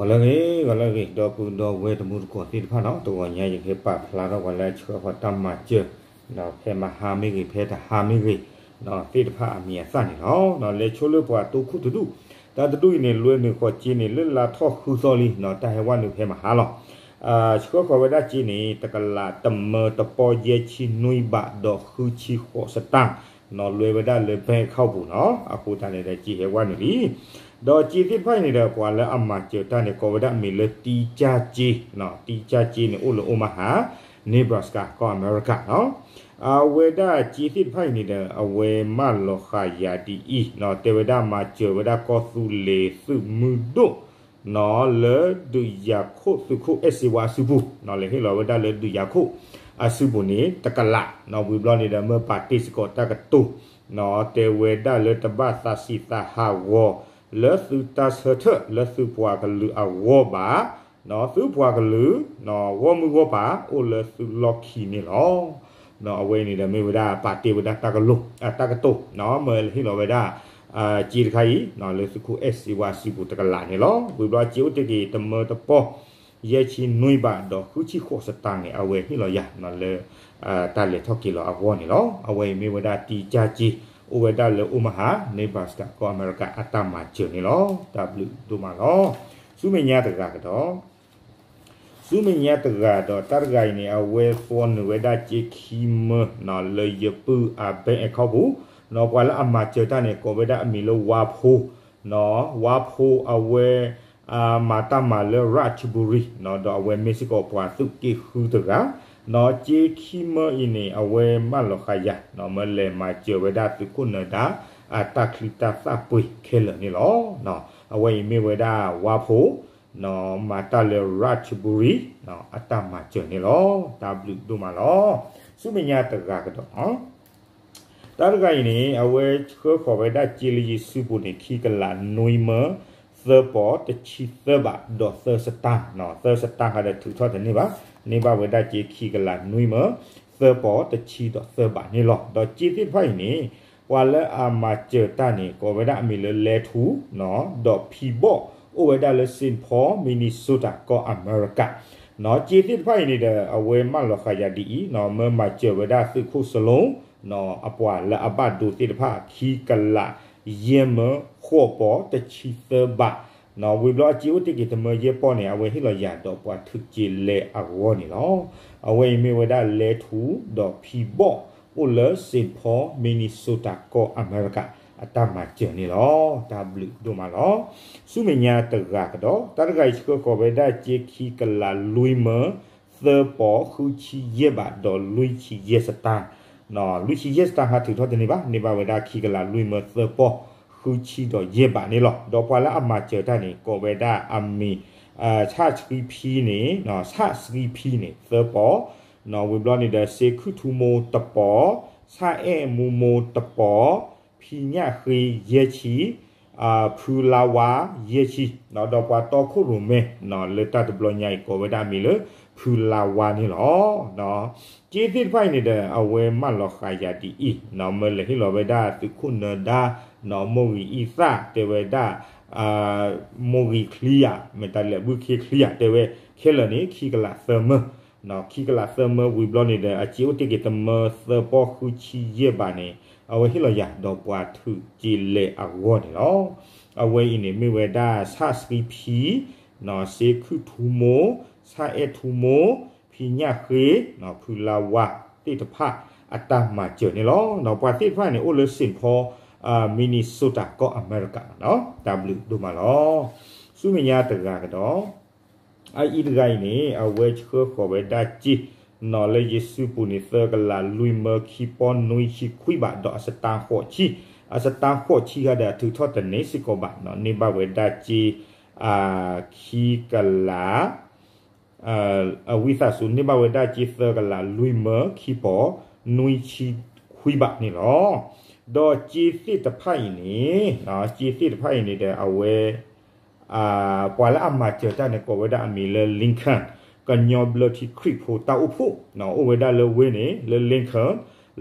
ဂီၤလၢအဂ့ၤ ဂီၤလၢအဂ့ၤ ဒီပုၢ်ဒီဝဲၢ်တံၤသကိးသ့ၣ်တဖၣ်နီၤ, တဂီၤညါယကဟဲပာ်ဖျါထီၣ်ပှၤလၢအဆှၢဃီၤတၢ်မၤစၢၤ ဒီးဖဲမဟါမ့ၢ်ဂ့ၤ ဖဲတဟါမ့ၢ်ဂ့ၤ သ့ၣ်တဖၣ်အမံၤအသၣ်န့ၣ်လီၤ. လဲၤဆိလၢပှၤတိခိၣ်တဒူၣ်, တၢ်တဒူၣ်အံၤန့ၣ် လွဲနုာ်ဃီၤစ့န့ၣ် လၢလါထီၣ်ဃုသီလံ, တၢ်ဟဲဝဲနုာ်ဖဲမဟါလီၤ. ဆှၢဃီၤဝဲဒၣ်စ့န့ၣ် တကလးတမၢတပီယဲၢ်ဆံနွံဘး ဒီးဃုဆံဃိးစတၢ် နီၤ လွဲဝဲဒၣ်လၢ bank account ပူၤနီၤ, အဃိသတးန့ၣ်ဒီး စ့ဟဲဝဲနုာ်လံ. ဒီးစ့သ့ၣ်တဖၣ်အံၤန့ၣ်ဒီး ပှၤလၢအမၤစၢၤတၢ်န့ၣ် ကိးဝဲဒၣ်အမံၤလၢ တံကၢ်စ့, တံကၢ်စ့န့ၣ် အိၣ်လၢ Omaha, Nebraska ကီၢ်အမဲရကၤနီၤ. အဝဲဒၣ်စ့သ့ၣ်တဖၣ်အံၤန့ၣ်ဒီး အဝဲမၢလီၤဃာ်ယၤဒ်အံၤ, တဲဝဲဒၣ်မၤစၢၤဝဲဒၣ်ကီၢ်သူလ့ၤသုးမုၢ်ဒိၣ် နီၤ လၢဒုးယၤခိၣ်သုးခိၣ်အဲၣ်စ့ဝါအစုပူၤ, လဲၤဟ့ၣ်လီၤဝဲဒၣ်လၢဒုးယၤခိၣ်အစုပူၤန့ၣ် တကလး, နီၤ ဝံၤဘျီန့ၣ်ဒီး မၢပာ်တ့ၢ်စ့ၢ်ကီးတၢ်ကတိၤ, နီၤ တဲဝဲဒၣ်လၢတဘၣ်သးဆံးသးဟးဂီၤ လၢသုတၢ်ဆၢထၢၣ်လၢသုပှၤကလုာ်အဂီၢ်ဘၣ်, နီၤ သုပှၤကလုာ် နီၤ ဂီၢ်မုၢ်ဂီၢ်ပၤ အိၣ်လၢသုလီၢ်ခံန့ၣ်လီၤ. နီၤ အဝဲအံၤန့ၣ်ဒီး မ့ၢ်ဝဲဒၣ်ပာ်တ့ၢ်ဝဲဒၣ်တၢ်ကလိၤ တၢ်ကတိၤ, နီၤ မၢဟ့ၣ်လီၤဝဲဒၣ် စ့တခါအံၤ နီၤ လၢသုးခိၣ်အဲၣ်စ့ဝါစုပူၤတကလးန့ၣ်လီၤ. ဝံၤဘျီစ့အိၣ်တ့ၢ်က့ၤ တမၢတပီ ယဲၢ်ဆံနွံဘး ဒီးဃုဆံဃိးစတၢ်န့ၣ် အဝဲဟ့ၣ်လီၤယၤ နီၤ လၢ တၢ်လဲၤထီၣ်က့ၤလီၤအဂီၢ်န့ၣ်လီၤ. အဝဲအံၤမ့ၢ်ဝဲဒၣ်တံကၢ်စ့ အိၣ်ဝဲဒၣ်လၢ Omaha, Nebraska ကီၢ်အမဲရကၤ အတၢ်မၤစၢၤန့ၣ်လီၤ. တၢ်ဘျုးဒိၣ်မးလီၤ. ဆူမဲာ်ညါတဂၤကဒီး ဆူမဲာ်ညါတဂၤဒီး တၢ်တဂၤအံၤန့ၣ် အဝဲသွီနုာ်ဝဲဒၣ်စ့ခံမၢ နီၤ လၢယပုၢ်အ bank account ပူၤ, နီၤ ပှၤလၢအမၤစၢၤတၢ်န့ၣ် ကိးဝဲဒၣ်အမံၤလၢ ဝါဖိ, နီၤ ဝါဖိအဝဲ မၤတၢ်မၤလၢ Roxbury, နီၤ ဒီးအဝဲမ့ၢ်စ့ၢ်ကီးပှၤသုးက့ဃုတဂၤ, နီၤ စ့ခံမၢအံၤန့ၣ် အဝဲမၢလီၤဃာ်ယၤ, နီၤ မၢလဲၤမၤစၢၤဝဲဒၣ်သုးခိၣ်နၢၤဒါ အတၢ်ချံတၢ်သၣ်ပှ့ၤခဲလၢာ်န့ၣ်လီၤ. နီၤ အဝဲအံၤမ့ၢ်ဝဲဒၣ် ဝါဖိ နီၤ မၤတၢ်လၢ Roxbury, နီၤ အတၢ်မၤစၢၤန့ၣ်လီၤ. တၢ်ဘျုးဒိၣ်မးလီၤ. ဆူမဲာ်ညါတဂၤကဒီး တၢ်တဂၤအံၤန့ၣ် အဝဲဆှၢဃီၤဝဲဒၣ်စ့လၢယစုပူၤန့ၣ် ခံကလးနွံမၢ သၢပီၤတဆံသၢဘး ဒီးသၢစတၢ်, နီၤ သၢစတၢ်ဟးဒီးထုးထီၣ်တန့ၢ်ဘၣ်, န့ၢ်ဘၣ်ဝဲဒၣ်စ့ခံကလးနွံမၢ သၢပီၤတဆံဒီးသၢဘးန့ၣ်လီၤ. ဒီးစ့သ့ၣ်တဖၣ်အံၤန့ၣ် ပှၤလၢအမၤစၢၤတၢ်န့ၣ် ကိးဝဲဒၣ်အမံၤလၢ လဲထူ, နီၤ ဒီးဖံဘီၣ် အိၣ်ဝဲဒၣ်လၢ Saint Paul, Minnesota ကီၢ်အမဲရကၤ, နီၤ စ့သ့ၣ်တဖၣ်အံၤန့ၣ်ဒီး အဝဲမၢလီၤဃာ်ယၤဒ်အံၤ, နီၤ မၢမၤစၢၤဝဲဒၣ်သုးခိၣ်စလိၣ် နီၤ အပှၤလၢအဘၣ်ဒိသ့ၣ်တဖၣ် ခံကလးယဲၢ်မၢ ဃိးပီၤတဆံသၢဘး, နီၤ ဝံၤဘျီအစ့အိၣ်တ့ၢ်က့ၤတမၢယဲၢ်ပီၢ်န့ၣ် အဝဲဟ့ၣ်လီၤယၤဒီးပှၤထုးစ့လဲအဂီၢ်န့ၣ်လီၤ. အဝဲအံၤမ့ၢ်ဝဲဒၣ်လဲထူ ဒီးဖံဘီၣ် အိၣ်လၢ Saint Paul, Minnesota ကီၢ်အမဲရကၤ အတၢ်မၤစၢၤန့ၣ်လီၤ. တၢ်ဘျုးဒိၣ်မးလီၤ. ဆူမဲာ်ညါတဂၤကဒီး တၢ်တဂၤအံၤဆှၢဃီၤဝဲဒၣ်စ့ခံကလးလွံၢ်မၢ သၢပီၤဃုဆံယဲၢ်ဘး ဒီးလွံၢ်ဆံယဲၢ်စတၢ်, နီၤ လွံၢ်ဆံယဲၢ်စတၢ်ဟးထုးထီၣ်တန့ၢ်ဘၣ်, န့ၢ်ဘၣ်ဝဲဒၣ်ခံကလးလွံၢ်မၢ သၢပီၤဃုဆံဒီးယဲၢ်ဘးန့ၣ်လီၤ. ဒီးပှၤလၢအမၤစၢၤတၢ်န့ၣ် ကိးဝဲဒၣ်အမံၤ ဆၣ်ဆှံဖံန့ၣ်, ဆၣ်ဆှံဖံန့ၣ် သၢပီၤ, နီၤ ဝံၤဘျီန့ၣ်ဒီး စ့ခုၣ်ထူမိၢ်တပီၤ, ဆၣ်အဲၣ်မူမိၢ်တပီၤ, ဖံညၣ်ဃ့ယဲၢ်ဆံ, ဖုလါဝါယဲၢ်ဆံ, နီၤ ဒီးပှၤတီခိၣ်ရိၣ်မဲ နီၤ လၢတၢ်တဘျီညါအံၤ ကိးဝဲဒၣ်အမံၤလၢ ဖုလါဝါန့ၣ်လီၤ. စ့သ့ၣ်တဖၣ်အံၤန့ၣ်ဒီး အဝဲမၢလီၤဃာ်ယၤဒ်အံၤ, နီၤ မၢလဲၤဟ့ၣ်လီၤဝဲဒၣ်သုးခိၣ်နၢၤဒါ, နီၤ မိၢ်ဂံၢ်အံသၣ် တဲဝဲဒၣ် မိၢ်ဂံၢ်ချံယၤ မ့ၢ်တၢ်လဲၤဘုခ့ချံယၤ တဲဝဲခဲလၢာ်န့ၣ် ခံကလးသၢမၢ, နီၤ ခံကလးသၢမၢဝံၤဘျီန့ၣ်ဒီး အစ့အိၣ်တ့ၢ်က့ၤတမၢသၢပီၤဃုဆံယဲၢ်ဘးန့ၣ် အဝဲဟ့ၣ်လီၤယၤဒီးပှၤထုးစ့လဲအဂီၢ်န့ၣ်လီၤ. အဝဲအံၤန့ၣ်မ့ၢ်ဝဲဒၣ်ဆၣ်ဆှံဖံ, နီၤ စ့ခုၣ်ထူမိၢ်, ဆၣ်အဲၣ်ထူမိၢ်, ဖံညၣ်ဃ့, နီၤ ဖုလါဝါသ့ၣ်တဖၣ်အတၢ်မၤစၢၤန့ၣ်လီၤ. နီၤ ပှၤသ့ၣ်တဖၣ်န့ၣ် အိၣ်လၢ Saint Paul, Minnesota ကီၢ်အမဲရကၤ, တၢ်ဘျုးဒိၣ်မးလီၤ. ဆူမဲာ်ညါတဂၤကဒီး အအံၤတဂၤအံၤန့ၣ် အဝဲဆှၢဃီၤဝဲဒၣ်စ့, နီၤ လၢယစုပူၤန့ၣ် သၢကလးလွံၢ်မၢ ခံပီၤနွံဆံခွံဘး ဒီးအစတါဃိးဆံ, အစတါဃိးဆံဂၤဒီးအထုးထီၣ်တန့ၢ်စ့ၢ်ကီးဘၣ်, နီၤ န့ၢ်ဘၣ်ဝဲဒၣ်စ့ ခံကလး အဝံသးစူၤ န့ၢ်ဘၣ်ဝဲဒၣ်စ့သၢကလးလွံၢ်မၢ ခံပီၤနွံဆံခွံဘးန့ၣ်လီၤ. ဒီးစ့သ့ၣ်တဖၣ်အံၤန့ၣ်, စ့သ့ၣ်တဖၣ်အံၤန့ၣ်ဒီး အဝဲ ပှၤလၢအမၤစၢၤတၢ်န့ၣ် ကိးဝဲဒၣ်အမံၤလၢ Lincoln ကညီဘျၢထံခရံာ်ဖိတၢ်အိၣ်ဖှိၣ်, အိၣ်ဝဲဒၣ်လၢဝ့ၢ်န့ၣ် လၢ Lincoln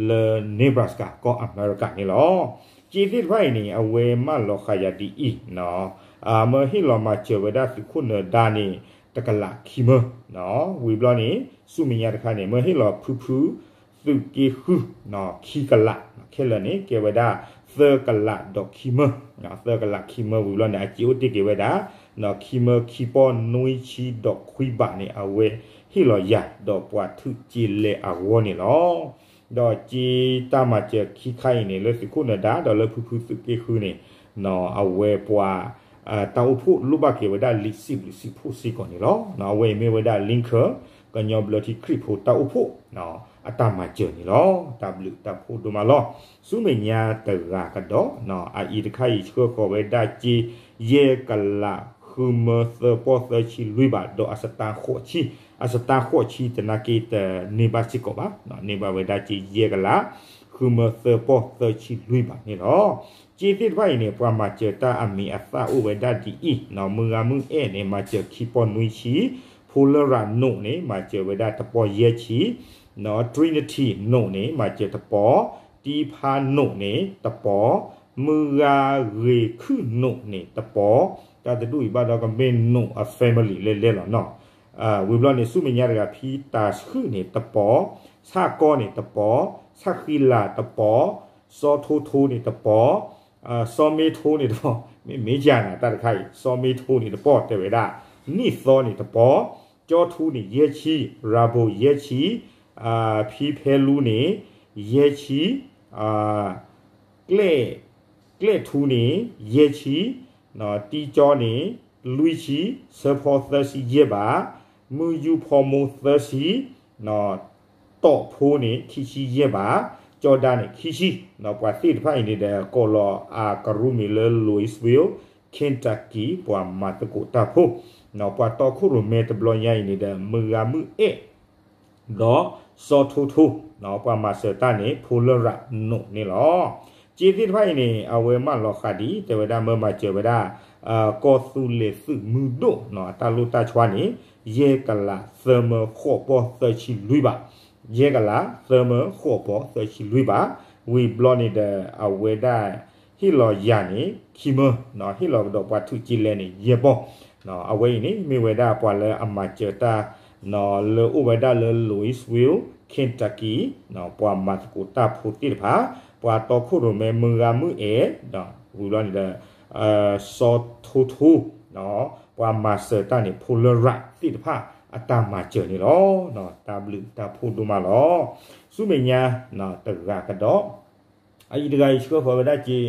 လၢ Nebraska ကီၢ်အမဲရကၤန့ၣ်လီၤ. စ့သ့ၣ်တဖၣ်အံၤန့ၣ် အဝဲမၢလီၤဃာ်ယၤဒ်အံၤ, နီၤ မၢဟ့ၣ်လီၤမၤစၢၤဝဲဒၣ်သုးခိၣ်နၢၤဒါန့ၣ် တကလးခံမၢ, ဝံၤဘျီန့ၣ် ဆူမဲာ်ညါတခါန့ၣ် မၢဟ့ၣ်လီၤဖုဖုသုးက့ဃု ခံကလး, ခဲလၢာ်န့ၣ် ကဲဝဲဒၣ်သၢကလးဒီးခံမၢ, သၢကလးခံမၢဝံၤဘျီန့ၣ် အစ့အိၣ်တ့ၢ်က့ၤဝဲဒၣ် ခံမၢခံပီၢ်နွံဆံဒီးခွံဘးန့ၣ် အဝဲဟ့ၣ်လီၤယၤ ဒီးပှၤထုးက့လဲအဂီၢ်န့ၣ်လီၤ. ဒီးက့တၢ်မၤစၢၤခံခါအံၤန့ၣ် လၢသုးခိၣ်နၢၤဒါ ဒီးလၢဖုဖုသုးက့ဃုန့ၣ် အဝဲပှၤ တၢ်အိၣ်ဖှိၣ်လိၣ်ဘၣ်က့ၤဝဲဒၣ်လံာ်စံးဘျုးစံးဖှိၣ်စ့ၢ်ကီးန့ၣ်လီၤ. အဝဲအံၤမ့ၢ်ဝဲဒၣ် Lincoln ကညီဘျၢထံခရံာ်ဖိတၢ်အိၣ်ဖှိၣ် အတၢ်မၤစၢၤန့ၣ်လီၤ. တၢ်ဘျုးတၢ်ဖှိၣ်ဒိၣ်မးလီၤ. ဆူမဲာ်ညါတဂၤကဒီး အအံၤတခါအံၤဆှၢဃီၤဝဲဒၣ်က့ ယဲၢ်ကလး ဃုမၢသၢပီၢ်သၢဆံလွံၢ်ဘး ဒီးအစတါဃိးဆံ, အစတါဃိးဆံတနာ်က့တန့ၢ်ဘၣ်စ့ၢ်ကီးဘၣ်, န့ၢ်ဘၣ်ဝဲဒၣ်က့ ယဲၢ်ကလး ဃုမၢသၢပီၢ်သၢဆံလွံၢ်ဘးန့ၣ်လီၤ. က့သ့ၣ်တဖၣ်အံၤန့ၣ် ပှၤမၤစၢၤတၢ်အမံၤအသၣ်အိၣ်ဝဲဒၣ်ဒ်အံၤ, မုၢ်ဂၤမုၢ်အဲၣ်န့ၣ် မၤစၢၤခံပီၢ်နွံဆံ, ဖိလရၤနိးန့ၣ် မၤစၢၤဝဲဒၣ်တပီၢ်ယဲၢ်ဆံ, Trinity နိးန့ၣ် မၤစၢၤတပီၢ်, တံဖါနိးန့ၣ်တပီၢ်, မုၢ်ဂၤဂ့ၤခုၣ်နိးန့ၣ်တပီၢ်, တၢ်တဒူၣ်အံၤဘၣ်ဒီးကမ့ၢ်နိးအ family လဲလဲလီၤနီၤ. ဝံၤဘျီန့ၣ် ဆူမဲာ်ညါတဂၤ ဖံတၤဆှုၣ်န့ၣ်တပီၢ်, ဆၣ်ကီန့ၣ်တပီၢ်, ဆၣ်ဃံလၤတပီၢ်, စီၤထိထိန့ၣ်တပီၢ်, စီၤမ့ထိန့ၣ်တပီၢ်, မ့ၢ်မ့ၢ်ယၤနၤ တၢ်တခါအံၤ စီၤမ့ထိန့ၣ်တပီၢ် တဲဝဲဒၣ်, နံၣ်သီန့ၣ်တပီၢ်, ကၠီထူန့ၣ်ယဲၢ်ဆံ, ရၤဘိယဲၢ်ဆံ, ဖံဖဲလူန့ၣ် ယဲၢ်ဆံ, ကျဲၣ်, ကျဲၣ်ထူန့ၣ် ယဲၢ်ဆံ, တံကၠီန့ၣ် လွံၢ်ဆံ, ဆၢဖီသၢဆံယဲၢ်ဘး, မုၢ်ယူၢ်ဖီမိၢ်သၢဆံ, တီၣ်ဖိန့ၣ် ခံဆံယဲၢ်ဘး, ကၠီဒါန့ၣ် ခံဆံ, ပှၤသ့ၣ်တဖၣ်အံၤန့ၣ်ဒီး ကိးလီၤအကရူၢ်မံၤလၢ Louisville, Kentucky ပှၤမၤသကိးတၢ်ဖိ, ပှၤတီခိၣ်ရိၣ်မဲတဘျီညါအံၤန့ၣ်ဒီး မုၢ်ဂၤမုၢ်အဲၣ် ဒီးစီၤထိထိ, ပှၤမၤစၢၤတၢ်န့ၣ် ဖိလရၤနိးန့ၣ်လီၤ. က့သ့ၣ်တဖၣ်အံၤန့ၣ် အဝဲမၢလီၤဃာ်ဒ် တဲဝဲဒၣ်မၢမၤစၢၤဝဲဒၣ် ကီၢ်သူလ့ၤသုးမုၢ်ဒိၣ် အတၢ်လိၣ်တၢ်ဆှါန့ၣ် ယဲၢ်ကလးသၢမၢဃိးပီၢ်သၢဆံလွံၢ်ဘး, ယဲၢ်ကလးသၢမၢဃိးပီၢ်သၢဆံလွံၢ်ဘး, ဝံၤဘျီန့ၣ်ဒီး အဝဲဒၣ် ဟ့ၣ်လီၤယၤန့ၣ် ခံမၢ, ဟ့ၣ်လီၤကဒီးပှၤထုးက့လဲန့ၣ် ယဲၢ်ပီၢ်, အဝဲအံၤန့ၣ် မ့ၢ်ဝဲဒၣ်ပှၤလၢအမၤစၢၤတၢ် လၢအိၣ်ဝဲဒၣ်လၢ Louisville, Kentucky, ပှၤမၤသကိးတၢ်ဖိသ့ၣ်တဖၣ်, ပှၤတီခိၣ်ရိၣ်မဲမုၢ်ဂၤမုၢ်အဲၣ်, ဝံၤဘျီန့ၣ်ဒီး စီၤထိထိ, ပှၤမၤစၢၤတၢ်န့ၣ် ဖိလရၤသ့ၣ်တဖၣ် အတၢ်မၤစၢၤန့ၣ်လီၤ. တၢ်ဘျုးတၢ်ဖှိၣ်ဒိၣ်မးလီၤ. ဆူမဲာ်ညါ တဂၤကဒီး အအံၤတဂၤအံၤဆှၢဃီၤဝဲဒၣ်က့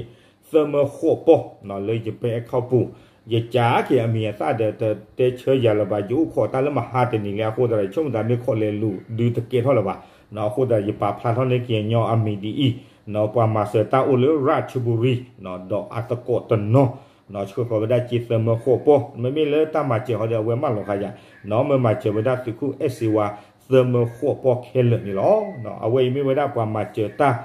သၢမၢဃိးပီၢ် လၢယပဲ account ပူၤ, ယကးက့ၤအမံၤအသၣ်ဒီး တတဲဆၢယၤလၢၤဘၣ်, ယအိၣ်ခိးတၢ်လၢမဟါတနံၤလံ အဃိသတးဒီး ယဆိကမိၣ်သးမ့ၢ်ခိးလဲၤလူၤဒုးတကဲထီၣ်လၢၤဘၣ်, အဃိသတးဒီး ယပာ်ဖျါထီၣ်န့ၢ်က့ၤညီအမံၤဒ်အံၤ, ပှၤမၤစၢၤတၢ်အိၣ်လၢ ရၣ်ခၠူဘူရံ ဒီးအသကိးတနီၤ ဆှၢဃီၤဝဲဒၣ်က့သၢမၢဃိးပီၢ်, မ့မ့ၢ်လၢတၢ်မၤစၢၤဟီဒီး အဝဲမၢလီၤဃာ်ယၤ, မၢမၤစၢၤဝဲဒၣ်သုးခိၣ်အဲၣ်စ့ဝါ သၢမၢဃိးပီၢ်ခဲလၢာ်န့ၣ်လီၤ. အဝဲအံၤမ့ၢ်ဝဲဒၣ်ပှၤမၤစၢၤတၢ်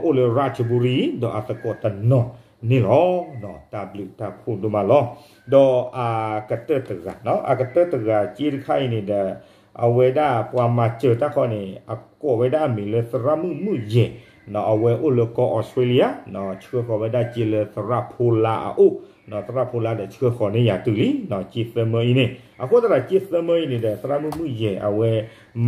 အိၣ်လၢရၣ်ခၠူဘူရံ ဒီးအသကိးတနီၤန့ၣ်လီၤ. တၢ်ဘျုးတၢ်ဖှိၣ်ဒိၣ်မးလီၤ. ဒီးအကတၢၢ်တဂၤ, အကတၢၢ်တဂၤက့တခါအံၤန့ၣ်ဒီး အဝဲဒၣ်ပှၤမၤစၢၤတၢ်ခီန့ၣ် အကိးဝဲဒၣ်အမံၤလၢသရၣ်မုၣ်မုၣ်ယဲၢ်, အဝဲအိၣ်လၢကီၢ်အီစထြ့လယါ, ဆှၢဃီၤဝဲဒၣ်က့လၢသရၣ်ဖိလါအအိၣ်, သရၣ်ဖိလါဒီးဆှၢဃီၤန့ၢ်ယၤတုၤလံ, က့သၢမၢအံၤန့ၣ်, အဃိသတးဒီးက့သၢမၢအံၤန့ၣ်ဒီး သရၣ်မုၣ်မုၣ်ယဲၢ် အဝဲ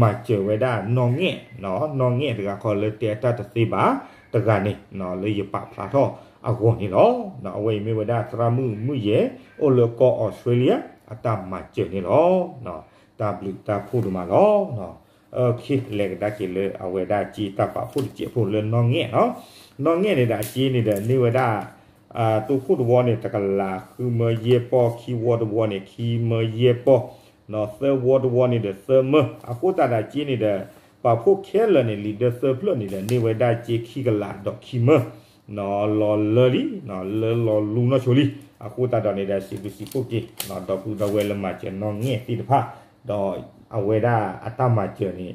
မၤစၢၤဝဲဒၣ်နီၢ်ငဲၢ်, နီၢ်ငဲၢ်တဂၤခီလၢတဲအတၢ်တသ့ဘၣ်တဂၤန့ၣ် လၢယပာ်ဖျါထီၣ်အဂီၢ်န့ၣ်လီၤ. အဝဲအံၤမ့ၢ်ဝဲဒၣ်သရၣ်မုၣ်မုၣ်ယဲၢ် အိၣ်လၢကီၢ်အီစထြ့လယါ အတၢ်မၤစၢၤန့ၣ်လီၤ. တၢ်ဘျုးတၢ်ဖှိၣ်ဒိၣ်မးလီၤ. လဲၤကဒါက့ၤလၢအဝဲဒၣ်က့တၢ်ပာ်ဖှိၣ်တစဲးဖိလၢနီၢ်ငဲၢ်နီၤ, နီၢ်ငဲၢ်န့ၣ်ဒီးအက့န့ၣ်ဒီးန့ၢ်ဝဲဒၣ် တိခိၣ်တဝီန့ၣ် တကလးဃုမၢယဲၢ်ပီၢ်, ခံဝီတဝီန့ၣ် ခံမၢယဲၢ်ပီၢ်, သၢဝီတဝီန့ၣ်ဒီးသၢမၢ, အဃိသတးဒီးက့န့ၣ်ဒီး ပာ်ဖှိၣ်ခဲလၢာ်န့ၣ် လံာ်ဒၢသၢဖျၢၣ်န့ၣ်ဒီး န့ၢ်ဝဲဒၣ်က့ခံကလးဒီးခံမၢ လီၤလၢလံ, လၢလီၤလူနီၢ်ဆိလံ, အဃိသတးဒီးန့ၣ်ဒီး စံးဘျုးစံးဖှိၣ်က့ၤ ဒီပုၢ်ဒီဝဲၢ်လၢမၤစၢၤနီၢ်ငဲၢ်သ့ၣ်တဖၣ်, ဒီးအဝဲဒၣ်အတၢ်မၤစၢၤန့ၣ်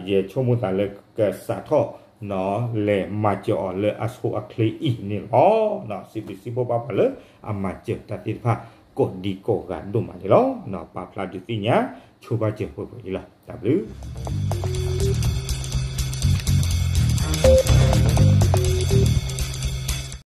ယဆိကမိၣ်သးလၢကစးထီၣ် လဲၤမၤစၢၤအီၤလၢအဆိအချ့အံၤန့ၣ်လီၤ. စံးဘျုးစံးဖှိၣ်ဘၣ်ပှၤလၢအမၤစၢၤတၢ်သ့ၣ်တဖၣ် ကိးဒံကိးဂၤဒိၣ်မးန့ၣ်လီၤ. ပာ်ဖျါဒုးသ့ၣ်ညါ ဆိဘၣ်စၢၤပှဲၤပှဲၤအံၤလီၤ. တၢ်ဘျုး